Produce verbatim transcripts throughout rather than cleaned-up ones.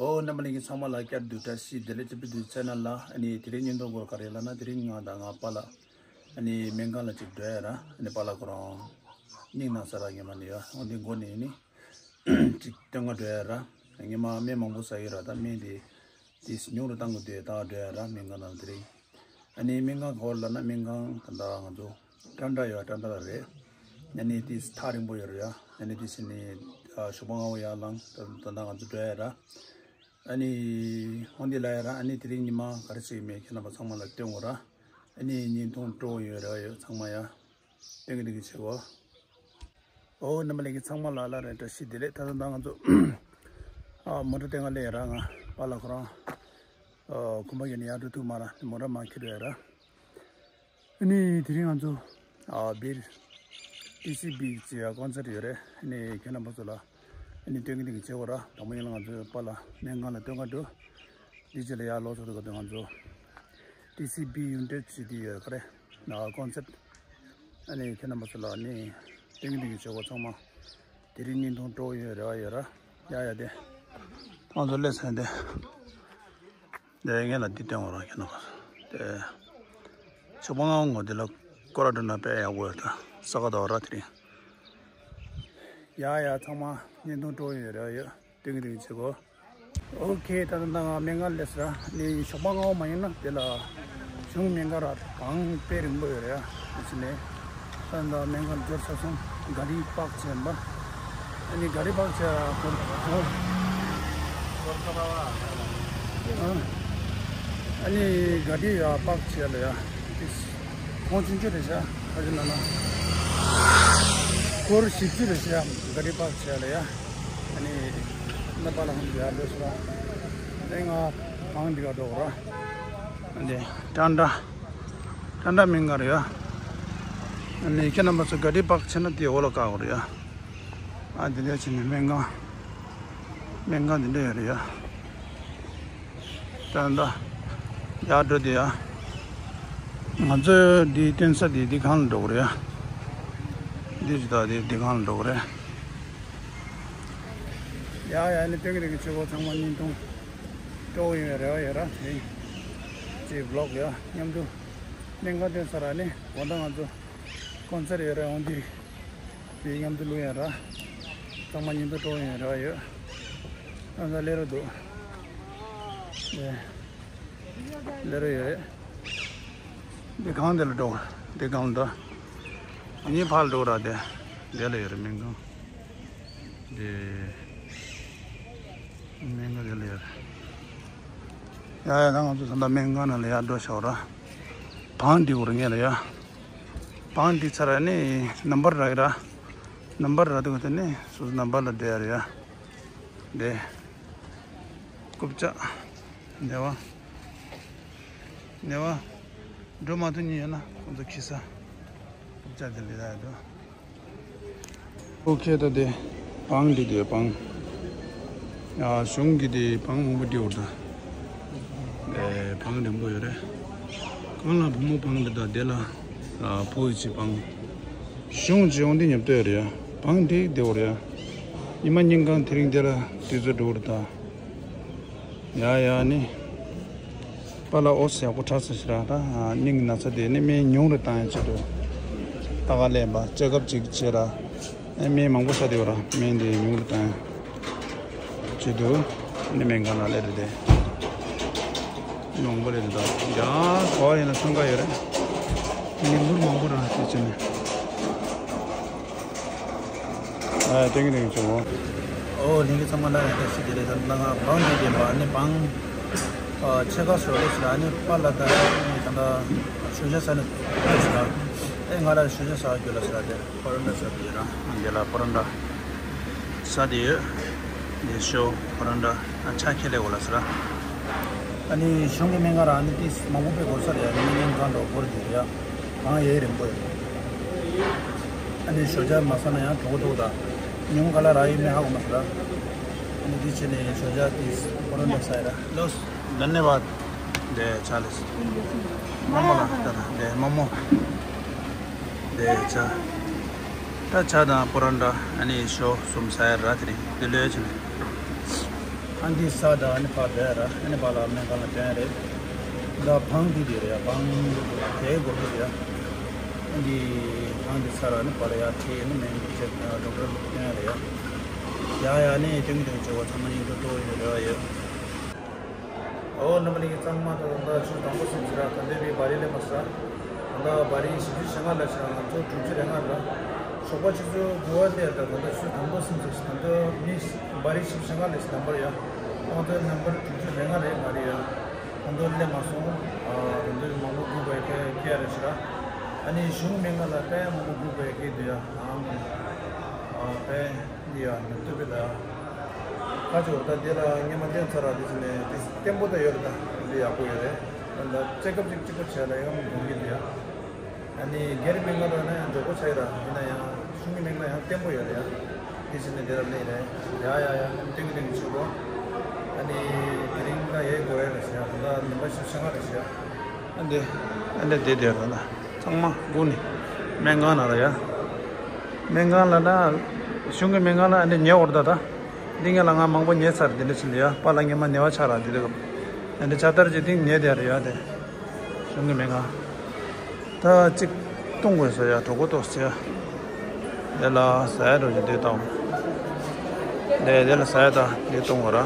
ཨོ་རྣམ་པ་ལྷན་རྒྱས་ཚང་མ་ལ་བསྐྱར་དུ་བཀྲ་ཤིས་བདེ་ལེགས། ཅི་པི་དུ་ཚེ་ན་ལ་ཨ་ནི་དེ་རིང་བརྙན་ཐུང་སྐོར་ག་རེ་ལབ་ན། དེ་རིང་ང་དང་ང་པཱ་ལགས་ཨ་ནི་སྨན་ཁང་ལ་ཅིག་འགྲོ་ཡ་ར། ཨ་ནི་པཱ་ལགས་ཁོ་རང་སྙིང་ན་ཚ་ར་ཉི་མ་ནས་ཡ། འོ་འདི་འགོ་ནས་ནི་ཅིག་སྟོན་ག་འགྲོ་ཡ་ར། ཉི་མ་སྨན་མང་པོ་ཟ་ཡོད་ར། ད་སྨན་དེ་དེ་ཉུང་རུ་བཏང་དགོས་དུས་ད་འགྲོ་ཡ་ར་སྨན་ཁང་ནང་། དེ་རིང་ཨ་ནི་སྨན་ཁང་ག་པར་ལབ་ན། སྨན་ཁང་ད་ལྟ་ང་ཚོ་ཊན་ཊ་ཡོད། ཊན་ཊ་ལ་རེད། ཨ་ནི་དེ་ཐག་རིང་པོ་ཡོད་རེད་ཡ། ཨ་ནི་དེ་ཕྱིན་ནས་ཞོགས་པ་སྔ་པོ་ཡར་ལངས། ད་ད་ལྟ་ང་ཚོ་འགྲོ་ཡ་ར། ཨ་ནི་འོ་འདི་ལབ་ཡ་ར། ཨ་ནི་དེ་རིང་ཉི་མ་ག་རེ་བྱེད་ཀྱི་མེད། ཁྱེད་རྣམ་པ་ཚང་མ་ལ་སྟོན་དགོས་ར། ཨ་ནི་བརྙན་ཐུང་སྤྲོ་པོ་ཡོད་རེད་ཡོད། ཚང་མ་ཡ་སྟོན་གི་སྟོན་གི་བྱེད་དགོས། ཨོ་རྣམ་པ་ལྷན་རྒྱས་ཚང་མ་ལ་ལ་རེ་བཀྲ་ཤིས་བདེ་ལེགས། ད་ད་ད་ང་ཚོ་ཨ་མོ་ཊ་སྟེང་ང་སླེབས་ཡ་ར། ང་པཱ་ལགས་ཁོ་རང་ཨ་ཁོམ་པ་ཡོད་ནས་ཡར་འགྲོ་ཐུབ་མ་ར། མོ་ཊ་མར་འཁྱེར་འགྲོ་ཡ་ར། ཨ་ནི་དེ་རིང་ང་ཚོ་ཨ་སྦིར་ཊི་སི་སྦིར་ཅེས་ཀོན་སར་ཊི་ཡོད་རེད། ཨ་ནི་ཁྱེད་རྣམ་པ་ཚོ་ལ་ཨ་ནི་སྟོན་གི་སྟོན་གི་བྱེད་དགོས་ར། དང་པོ་ཉིད་ལ་ང་ཚོའི་པཱ་ལགས་སྨན་ཁང་ལ་སྟོན་ག་འགྲོ། དེའི་རྗེས་ལ་ཡར་ལོག་ཚར་དུས་སྐབས་དུ་ང་ཚོ་ཊི་སི་སྦིར་ཡུ་ནི་ཊེཌ་ཅེས་དེ་ཡོད་ག་རེ་ན་ཀོན་སར་ཊི། ཨ་ནི་ཁྱེད་རྣམ་པ་ཚོ་ལ་ཨ་ནི་སྟོན་གི་སྟོན་གི་བྱེད་དགོས། ཚང་མ་དེ་རིང་བརྙན་ཐུང་སྤྲོ་པོ་ཡོད་རེད་པ། ཡོད་ར། ཡ་ཡ་དེ་ང་ཚོ་སླེབས་ཚར་དེ། དེ་ངས་ལ་འདི་སྟོན་དགོས་ར། ཁྱེད་རྣམ་པ་དེ་ཞོགས་པ་སྔ་པོ་ངོ་དེ་ལ་སྐོར་ར་འགྲོ་ན་དཔེ་ཡག་པོ་ཡོད། ད་ས་ག་ཟླ་བ་ར། དེ་རིང་ཡ་ཡ་ཚང་མ་བརྙན་ཐུང་སྤྲོ་པོ་ཡོད་རེད་པ། ཡོད། སྟོན་གི་སྟོན་གི་བྱེད་དགོས། ཨོ་ཁེ། ད་ད་ང་སྨན་ཁང་སླེབས་སོང་ར། ནི་ཞོགས་པ་སྔ་པོ་མ་ཡིན་ན་དེ་ལ་གཞུང་སྨན་ཁང་ར་བང་དཔེ་རིང་པོ་ཡོད་རེད་ཡ། དེ་ཕྱིན་ནས་ད་ད་སྨན་ཁང་འབྱོར་ཚར་སོང་། ག་རི་པག་བྱས་པ། ཨ་ནི་ག་རི་པག་བྱས་ར་སྐོར་སྐོར། ཨ་ནི་ག་རི་ཡ་པག་བྱས་ལ་ཡ། ཁོང་ཆུང་ཆུང་རེད་ཤག་ཁ་ཅིག་ན་ན་སྐོར་བཞི་བཅུ་རེད་ཤག་ག་རི་པག་བྱས་ལ་ཡ། ཨ་ནི་ནི་པཱ་ལགས་ཁོང་ཚོ་ཡར་འགྲོ་སོང་ར། ཨ་ནི་ང་བང་འདི་ག་འགྲོ་ར། ཨ་ནི་ཊན་ཊ། ཊན་ཊ་སྨན་ཁང་རེད་ཡ། ཨ་ནི་ཁྱེད་རྣམ་པ་ཚོ་ག་རི་པག་བྱས་ན་དེ་འོག་ལ་བཀག་དགོས་རེད་ཡ། ཨ་འདི་འདྲ་བྱས་ནས་སྨན་ཁང་། སྨན་ཁང་འདི་འདྲ་ཡོད་རེད་ཡ། ད་ད་ཡར་འགྲོ་དེ་ཡ། ང་ཚོའི་འདི་བསྟན་ས་དེ་འདི་སྒང་ལ་འགྲོ་གི་རེད་ཡ། འདི་ཇི་ལྟར་དེ་འདི་སྒང་ལ་འགྲོ་གི་རེད། ཡ་ཡ། ནི་སྟོན་གི་སྟོན་གི་བྱེད་དགོས། ཚང་མ་བརྙན་ཐུང་སྤྲོ་པོ་ཡོང་བའི་རེ་བ་ཡོད་ར། དེ་རིང་ཅིག་བི་ལོག་ཡ་མཉམ་དུ་སྨན་ཁང་བསྟན་ས་ར། ནི་དགོང་དག་ང་ཚོ་ཀོན་སར་ཊི་ཡོད་ར། འོང་དེ་དེ་མཉམ་དུ་བླུག་ཡ་ར། ཚང་མ་བརྙན་ཐུང་སྤྲོ་པོ་ཡོང་བའི་རེ་བ་ཡོད། ང་ཚོ་སླེབས་ར་འདུག་ཡ། སླེབས་ར་ཡོད་རེད། འདི་སྒང་དེ་ལ་འགྲོ། འདི་སྒང་ལ་འགྲོ། ངའི་ཕར་ལ་འགྲོ་ར། དེ་དེ་ལ་ཡོད་རེད་སྨན་ཁང་། དེ་སྨན་ཁང་དེ་ལ་ཡོད་རེད། ཡ་ཡ། ད་ང་ཚོ་ད་ལྟ་སྨན་ཁང་ནང་ལ་ཡར་འགྲོ་བཞག་ར། བང་སྒྲིག་དགོས་རེད་ངེད་ལ་ཡ། བང་སྒྲིག་ཚར་ར། ནི་ནམ་བར་རག་གི་ར། ནམ་བར་རག་དུས་དེ་ནི་སོ་སོ་ནམ་བར་ལ་སྡོད་ཡ་རེད་ཡ། དེ། རྐུབ་བཀྱག་ནེ་བ། ནེ་བ། འགྲོ་མ་ཐུབ་མཁན་ཡོད་ན་ཁོང་ཚོ་ཁྱི་ས། རྐུབ་བཀྱག་དེ་ལས་ད་འགྲོ། ཨོ་ཁེ། ད་དེ་བང་འདི་དེ་བང་། ཡ། གཞུང་གི་དེ་བང་མང་པོ་འདི་འོར་ད། ཨེ། བང་རིང་པོ་ཡོད་རེད། གང་ལ་བུ་མོ་བང་འདི་དང་དེ་ལ་ཨ་བུ་ཡི་ཆི་བང་། གཞུང་ཅི་ཡོང་འདི་ཉབ་ཏོ་ཡོད་རེད་ཡ། བང་འདི་དེ་འོར་ཡ། ཉི་མ་ཉིན་གང་དེ་རིང་དེ་ལ་དུས་ཚོད་འགྲོ་རེད་ད། ཡ་ཡ། ནི་པཱ་ལགས་ཨོ་ཙི་ཡག་པོ་དྲག་ས་ཞིག་ར། ད་སྙིང་ན་ཚ་དེ་ནི་སྨན་ཉུང་རུ་བཏང་ཡ་ཆེད་དུ། ད་ག་ལས་པ་ཅེ་ཀབ་ཅིག་བྱེད་ར། ཨེ། སྨན་མང་པོ་ཟ་དེ་བ་ར། སྨན་དེ་ཉུང་རུ་བཏང་ཡ་ཆེད་དུ་ནི་སྨན་ཁང་ནང་སླེབས་རེད་དེ། མི་མང་པོ་སླེབས་རེད་ད། ཡ། ག་བ་ཡིན་ན་འཚང་ཁ་ཡོད་རེད། མི་འབོར་མང་པོ་ར་དེ་བྱས་ནས། ཨ། ཏེང་ཏེང་ཆུ་མོ། ཨོ། ལྷན་རྒྱས་ཚང་མ་ལ་ཡང་བཀྲ་ཤིས་བདེ་ལེགས། ད་ལྟ་ང་བང་འདི་བསྟན་པ་ནི་བང་ཨ་ཕྱེད་ཀ་བཟོ་ལེ་ཞིག་ལ་ནི་པཱ་ལགས་དང་ད་ལྟ་ཞོགས་ཇ་ཟ་ནི་ཞིག་ལ། ཨེ། ང་ལ་ཞོགས་ཇ་ཟ་རྒྱུ་ལ་ཟ་དེ་པ་རོན་ཊ་ཟ་དེ་ཡོད་ར། འདི་ལ་པ་རོན་ཊ་ཟ་དེ་ཡོད། འདི་ཞོ་པ་རོན་ཊ་ཨ་ཆ་ཁྱེར་ལེ་གོ་ལ་ཟ་ར། ཨ་ནི་གཞུང་གི་སྨན་ཁང་ར་ཨ་ནི་ཏིས་མང་པོ་པའི་སྒོར་ས་རེད། ཨ་ནི་སྨན་ཁང་འགྲོ་སྒོར་འདི་རེད་ཡ། གང་ཡས་རིང་པོ་ཡོད། ཨ་ནི་ཞོགས་ཇ་མ་ཟ་ན་ཡང་གྲོད་ཁོག་ལྟོགས་ད། ཉུང་ག་ལ་རག་ཡོད་མེད་ཧ་གོ་མ་སོང་ད། ཨ་ནི་འདི་བྱས་ནས་ཞོགས་ཇ་ཏིས་པ་རོན་ཊ་ཟ་ཡ་ར། ལོས། དྷན་ཡ་བཱད། དེ་ཆ་ལེས། རྨོ་མོ་ལ་ད་ད་དེ་རྨོ་མོ། དེ་ཆ། ད་ཆ་དང་པ་རོན་ཊ་ཨ་ནི་ཞོ་གསུམ་ཟ་ཡ་ར། དེ་རིང་འདི་ལོས་བྱས་ནས། ཨ་འདི་ས་ད་ཨ་ནི་ཕར་བསྡད་ར། ཨ་ནི་ཕར་ལ་སྨན་ཁང་ལ་བསྟན་རེད། ད་བང་འདི་དེ་རེད་ཡ། བང་དེའི་སྒོ་འདི་རེད་ཡ། ཨ་འདི་བང་འདི་ས་ར་ཨ་ནི་ཕར་ལ་ཡ་ཁྲིད། ཨ་ནི་སྨན་ཅེབ་ཌོག་ཊར་བསྟན་རེད་ཡ། ཡ་ཡ་ནི་ཏིང་ཏིང་བྱེད་པ་ཚང་མ་ཡིན་འགྲོ་ཏོ་ཡོད་རེད་ཡ། ཨོ་རྣམ་པ་ལྷན་རྒྱས་ཚང་མ་ད་ད་ཆུ་དང་པོ་སེམས་ཟེར་ར། ད་འདོད་པའི་བ་རི་ལས་མ་ཟ། ད་བ་རི་བཞི་བཅུ་ཞེ་ལྔ་ལ་ཞེ་ང་ཚོ་དྲུག་ཅུ་རེ་ལྔ་ར། ཞོགས་པ་ཆུ་ཚོད་དགུ་པ་དེ་ད་ད་ད་ཆུ་དང་པོ་སེམས་ཟེར། ད་ད་མི་བ་རི་བཞི་བཅུ་ཞེ་ལྔ་ལ་ཞེ་དང་པོ་ར་ཡ། ཁོང་ཚོའི་ནམ་བར་དྲུག་ཅུ་རེ་ལྔ་རེད་མ་རེད་ཡ། ཁོང་ཚོ་སླེབས་མ་སོང་། ཨ་ད་འདོད་མང་པོ་སྒུག་པའི་ཁེ་ཁེ་རེད་ཤག་ཨ་ནི་གཞུང་སྨན་ཁང་ལ་དཔེ་མང་པོ་སྒུག་པའི་ཁེ་འདུག་ཡ། ཨ་དཔེ། འདི་ཡང་མི་བཏུབ་པའི་ད། ཁ་ཆེ་བ་ད་འདི་ལ་སྔོན་མ་བསྟན་ཚར་ར། འདི་ཚོ་ནས་འདི་བརྟན་པོ་ད་ཡོད་རེད། ད་འདི་ཡག་པོ་ཡོད་རེད། ད་ད་ཅེག་ཨབ་ཅིག་གཅིག་པོ་བྱས་ལ་ཡང་མི་འགྲོ་གི་འདུག་ཡ། ཨ་ནི་སྒེར་སྨན་ཁང་ད་ན་ཡང་མགྱོགས་པོ་ཆགས་ཡོད་ར། ཡིན་ན་ཡང་གཞུང་གི་སྨན་ཁང་ཡང་བརྟན་པོ་ཡོད་རེད་ཡ། འདི་ཚོ་ནས་འདི་ལ་སླེབས་རེད། ཡ་ཡ་ཡ། ཨ་ནི་ཏིང་ཏིང་བྱེད་དགོས། ཨ་ནི་དེ་རིང་ད་ཡའི་དགོས་ཡ་རེད་ཤག་ད་ཉིན་པ་བཞི་བཅུ་ཞེ་ལྔ་རེད་ཤག་ཨ་འདི། ཨ་འདི་འདི་འདི་རེད་ད། ཚང་མ་སྒུག་ནས་སྨན་ཁང་ནང་ལ་ཡ། སྨན་ཁང་ལ་ན། གཞུང་གི་སྨན་ཁང་ལ་ཨ་འདི་ཉལ་བར་ད་ད། འདི་ངས་ལ་ང་མང་པོ་ཉལ་ཚར། འདི་འདྲ་ཕྱིན་ལ་ཡ། པཱ་ལགས་སྔོན་མ་ཉལ་བ་ཆགས་ར། འདི་འདྲ་གི་ཨ་འདི་ཆ་ལྟར་གྱི་སྟེང་ཉལ་བསྡད་རེད་ཡ། དེ་གཞུང་གི་སྨན་ཁང་། ད་གཅིག་བཏུང་དགོས་ས་ཡ། གྲོད་ཁོག་ལྟོགས་ས་ཡ། དེ་ལ་ཟ་ཡ་འགྲོ་རྒྱུ་དེ་བཏང་། དེ་དེ་ལ་ཟ་ཡ་ད་དེ་བཏུང་བ་ར།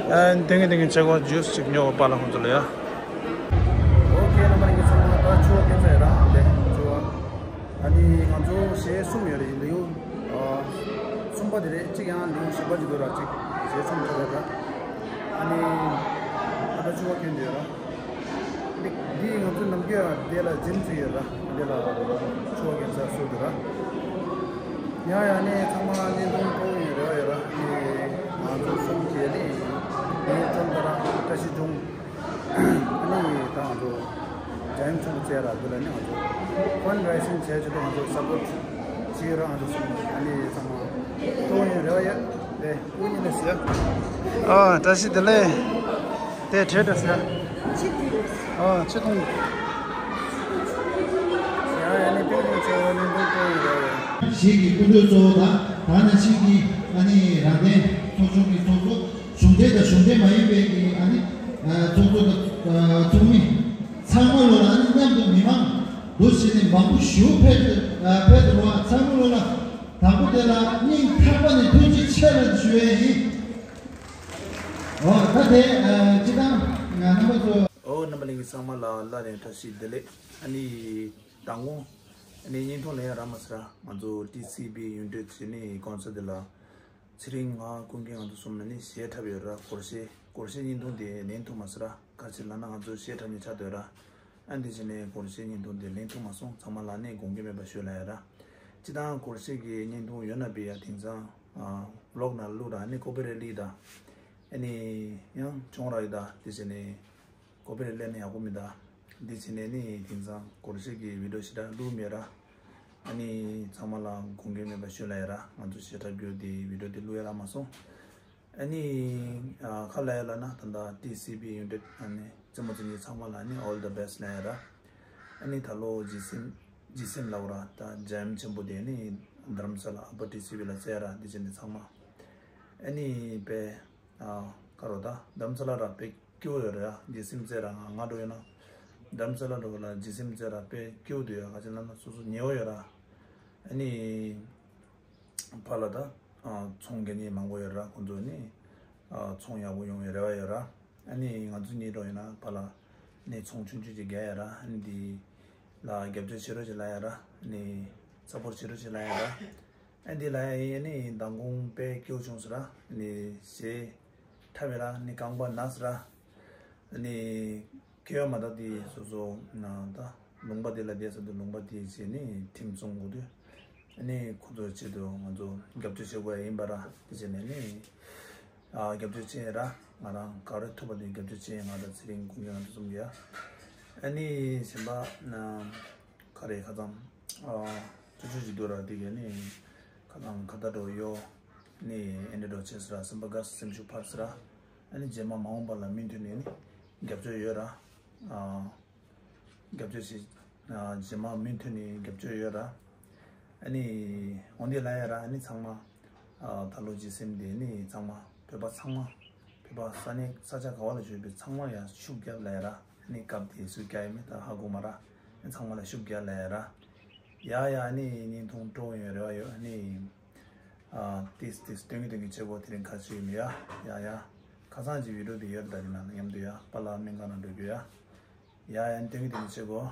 ཨ་ཏིང་ཏིང་ཅེག་ཨབ་ཇུས་ཅིག་ཉོ་བ་པཱ་ལགས་ཁོང་ཚོ་ལ་ཡ། ཨོ་ཁེ། རྣམ་པ་ལྷན་རྒྱས་ཚང་མ་ད་ཆུ་བོ་སྐྱེལ་ས་ཡ་ར། དེ་ཆུ་བོ། ཨ་ནི་ང་ཚོ་གཞས་གསུམ་ཡོད་རེད། ལེའུ་ཨ་གསུམ་པ་དེ་རེད། གཅིག་ཡང་ལེའུ་བཞི་པ་ཅིག་འདུག་ར། གཅིག་གཞས་གསུམ་ཆགས་ཡོད་ར། ཨ་ནི་ད་ལྟ་ཆུ་བོ་སྐྱེལ་འདོད་ར། འདི་འདི་ང་ཚོ་ནམ་རྒྱུན་དེ་ལ་འཛེམ་ཚུལ་ཡོད་ར། འདི་ལ་ཆུ་བོ་སྐྱེལ་ས་སུ་འདུག་ར། ཡང་ཡང་ནས་ཚང་མ་བརྙན་ཐུང་མཐོང་ཡོད་རེ་བ་ཡོད་ར། ནི་ང་ཚོ་གསུམ་གྱིས་ནི་ངའི་ཁྲོམ་ད་ར་བཀྲ་ཤིས་ལྗོངས། ཨ་ནི་ད་ང་ཚོ་འཇམ་དབྱངས་ཆོས་སྐྱིད་ལགས་འདི་ལ་ནི་ང་ཚོ་ཕན་རེ་སིང་བྱས་ཆེད་དུ་ང་ཚོ་སབ་པོར་བྱེད་ར། ང་ཚོ་གསུམ་ཨ་ནི་ཚང་མ་མཐོང་ཡོད་རེ་བ་ཡོད། དེ་ཀུན་ནི་ཟེར། ཨ་བཀྲ་ཤིས་བདེ་ལེགས། དེ་བྲེལ་འགྲོ་ཟེར། ཨ་ཆེ་མཐོང་། ཡང་ཡང་ནི་དེ་རིང་ཆེ་བ་ནི་འདུག་ཀུན་ཡོད་རེ་བ་ཡོད། ཞིག་གི་སྐུ་མགྲོན་གཙོ་བོ་དང་ད་ནང་བཞིན་གྱི་ཨ་ནི་རང་བདེན་ཚོགས་ཆུང་གི་ཚོགས་གཙོ། གཞུང་འབྲེལ་དང་གཞུང་འབྲེལ་མ་ཡིན་པའི་གི་ཨ་ནི་ཚོགས་གཙོ་དང་ཚོགས་མི་ཚང་མ་ལོ་ལ་ཨ་ནི་མཉམ་དུ་མི་མང་འདུ་བྱས་ནས་མང་པོ་ཞུ་ཕེབས་ཕེབས་འགྲོ་བ་ཚང་མ་ལོ་ལ་དང་པོ་དེ་ལ་སྙིང་ཐག་པ་ནས་ཐུགས་རྗེ་ཆེ་ལ་ཞུ་ཡས་ཡིན། འོ་ད་དེ་སྤྱི་བཏང་རྣམ་པ་ཚོ། ཨོ་རྣམ་པ་ལྷན་རྒྱས་ཚང་མ་ལ་བླ་ནས་བཀྲ་ཤིས་བདེ་ལེགས། ཨ་ནི་མདང་དགོང་ཨ་ནི་བརྙན་ཐུང་ལེན་ཡ་རག་མ་སོང་ར། ང་ཚོ་ཊི་སི་བི་ཡུ་ནི་ཊི་བྱས་ནས་ཀོན་སར་དེ་ལ་ཚེ་རིང་ང་ཀུན་མཁྱེན་ང་ཚོ་གསུམ་ལ་ནི་གཞས་འཁྲབ་ཡོད་ར། སྒོར་གཞས་སྒོར་གཞས་བརྙན་ཐུང་དེ་ལེན་ཐུབ་མ་སོང་ར། ག་ཅི་ལབ་ན་ང་ཚོ་གཞས་འཁྲབ་མཁན་ཆགས་སྡོད་ར། ཨ་འདི་བྱས་ནས་སྒོར་གཞས་བརྙན་ཐུང་དེ་ལེན་ཐུབ་མ་སོང་། ཚང་མ་ལ་ནི་དགོངས་འགལ་མེད་པ་ཞུ་ལབ་ཡ་ར། སྤྱི་བཏང་སྒོར་གཞས་ཀྱི་བརྙན་ཐུང་ཡོད་ན་བི་ཡ་དེང་སང་ཨ་བི་ལོག་ནང་བླུགས་ར། ཨ་ནི་ཀོ་པི་རའེ་ཊི་སླེབས་ད། ཨ་ནི་ཡང་གྱོང་རག་ཡོད་ད། དེ་བྱས་ནས་ཀོ་པི་རའེ་ཊི་སླེབས་ན་ཡག་པོ་མི་འདུག་འདི་བྱས་ནས་ནི་དེང་སང་སྒོར་གཞས་ཀྱི་བི་ཌི་ཡོ་ཞེ་དྲག་བླུགས་མེད་ར། ཨ་ནི་ཚང་མ་ལ་དགོངས་འགལ་མེད་པ་ཞུ་ལབ་ཡ་ར། ང་ཚོ་གཞས་འཁྲབ་རྒྱུ་དེ་བི་ཌི་ཡོ་དེ་བླུགས་ཡ་རག་མ་སོང་། ཨ་ནི་ཨ་ག་རེ་ལབ་ཡ་ལབ་ན་ད་ལྟ་ཊི་སི་བི་ཡུ་ནི་ཊི་ཨ་ནི་རྩེད་མོ་རྩེ་མཁན་ཚང་མ་ལ་ནི་ཨོལ་ད་བེ་སི་ཊི་ལབ་ཡ་ར། ཨ་ནི་ད་ལོ་རྗེས་སེམས་རྗེས་སེམས་ལབ་ར། ད་འཇམ་ཆེན་པོ་དེ་ནི་རྡ་རམ་ས་ལ་ཨ་པར་ཊི་སི་བི་ལ་རྩེ་ཡ་ར། འདི་བྱས་ནས་ཚང་མ་ཨ་ནི་དཔེ་ཨ་ག་རེ་ད་རྡ་རམ་ས་ལ་ར་དཔེ་སྐྱིད་པོ་ཡོད་རེད་ཡ། རྗེས་སེམས་རྩེ་ར་ང་ང་འགྲོ་ཡོད་ན་རྡ་རམ་ས་ལ་འགྲོ་ལ་རྗེས་སེམས་རྩེ་ར་དཔེ་སྐྱིད་པོ་འདུག་ཡ། ག་ཅི་ལབ་ན་སོ་སོ་ཉལ་པོ་ཡོད་ར། ཨ་ནི་ཕར་ལ་ད་ཨ་ཚོང་རྒྱག་མཁན་མང་པོ་ཡོད་ར། ཁོང་ཚོ་ནི་ཨ་ཚོང་ཡག་པོ་ཡོང་བའི་རེ་བ་ཡོད་ར། ཨ་ནི་ང་ཚོ་གཉིས་འགྲོ་ཡིན་ན་ཕར་ལ་ནི་ཚོང་ཆུང་ཆུང་ཅིག་རྒྱག་ཡ་ར། ཨ་ནི་འདི་ལ་རྒྱབ་སྐྱོར་བྱེད་རོགས་བྱེད་ལབ་ཡ་ར། ཨ་ནི་སབ་པོར་བྱེད་རོགས་བྱེད་ལབ་ཡ་ར། ཨ་འདི་ལབ་ཡ་ཡིན། ཨ་ནི་མདང་དགོང་དཔེ་སྐྱིད་པོ་བྱུང་སོང་ར། ཨ་ནི་གཞས་འཁྲབ་ཡ་ར། ཨ་ནི་རྐང་པ་ན་སོང་ར། ཨ་ནི་ཁེ་ཡོ་མ་ད་དེ་སོ་སོ་ན་ད་ལུང་པ་དེ་ལ་བསྡད་ས་དུ་ལུང་པ་དེ་བྱས་ནས་ཁྲིམས་སྲུང་དགོས་དུས། ཨ་ནི་ཁོ་ཚོའི་ཆེད་དུ་ང་ཚོ་རྒྱབ་སྐྱོར་བྱེད་དགོས་ཡ་ཡིན་པ་ར། དེ་བྱས་ནས་ནི་ཨ་རྒྱབ་སྐྱོར་བྱས་ར། ང་རང་ག་རེ་ཐུབ་པ་དེ་རྒྱབ་སྐྱོར་བྱས། ང་དང་ཚེ་རིང་ཀུན་མཁྱེན་ང་ཚོ་གསུམ་གྱིས་ཡ། ཨ་ནི་གཞན་པ་ན་ག་རེ་ཁ་ཚང་ཨ་ཅོ་ཅོ་ཅིག་འདུག་ར། དེ་གས་ནི་ཁ་ཚང་ཁ་བརྡ་འགྲོ་ཡོ་ནི་ཨེ་འདྲ་འགྲོ་བྱས་སོང་ར། སེམས་པ་དགའ་སེམས་ཤུགས་འཕར་སོང་ར། ཨ་ནི་རྗེས་མ་མ་འོངས་པ་ལ་མུ་མཐུད་ནས་ནི་རྒྱབ་སྐྱོར་ཡོད་ར། ཨ། རྒྱབ་སྐྱོར་བྱེད། ཨ་རྗེས་མ་མུ་མཐུད་ནས་རྒྱབ་སྐྱོར་ཡོད་ར། ཨ་ནི་འོ་འདི་ལབ་ཡ་ར། ཨ་ནི་ཚང་མ་ཨ་ད་ལོ་རྗེས་སེམས་དེ་ནི་ཚང་མ་བོད་པ་ཚང་མ་ པ་ས་གནས་ས་ཆ་ག་བ་ལ་བཞུགས་པའི་ཚང་མ་ཡང་ཤུགས་རྒྱབ་ལ་ཡ་ར། ཨ་ནི་སྐབས་དེ་སུས་རྒྱག་ཡོད་མེད་ད་ཧ་གོ་མ་ར། ཨ་ཚང་མ་ལ་ཤུགས་རྒྱབ་ལ་ཡ་ར། ཡ་ཡ་ཨ་ནི་བརྙན་ཐུང་སྤྲོ་ཡོང་རེ་བ་ཡོད། ཨ་ནི་ཨ་ཏིས་ཏིས་སྟོན་གི་སྟོན་གི་བྱེད་སྒོ་དེ་རིང་ཁ་ཆེ་ཡོད་མེད་ཡ། ཡ་ཡ། ཁ་སང་གི་བི་ཌིའོ་དེ་ཡོད་རེད། ད་དེ་ནང་ལ་མཉམ་དུ་ཡ་པཱ་ལགས་སྨན་ཁང་ནང་འགྲོ་རྒྱུ་ཡ། ཡ་ཡ་ཨ་ནི་སྟོན་གི་སྟོན་གི་བྱེད་སྒོ།